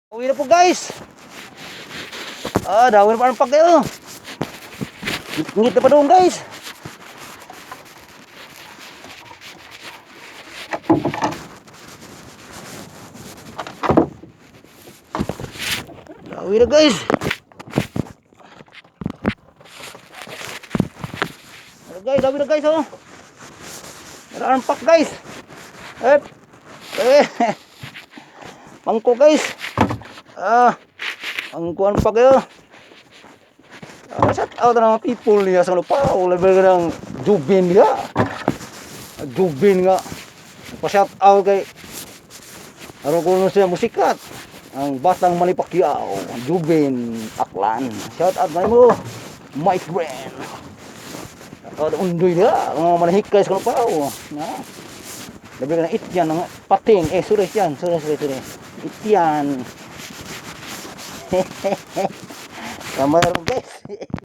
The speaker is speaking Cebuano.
Uwi na po, guys. Ah, dawin pa ang pagkayo. Ngit na pa doon, guys. Dawi na, guys. Ano, guys, dawi na, guys, oh. Meron pak, guys. Eh. Eh. Mangko, guys. Ah. Mangkuan pa kayo. Ah, shout out na mga people niya sa lupa. Level ka ng Jubin niya. Jubin nga. Pa-shout out kay aron ko siya musikat. Ang batang Manny Pacquiao, Jubin Aklan. Shout out na mo, my friend. Shout out undoy niya, mga manahikay sa lupa. Na. Labi ka na ityan, ang pating. Eh, sorry yan. Sorry, sorry, sorry. Ityan. Tama na rin, guys.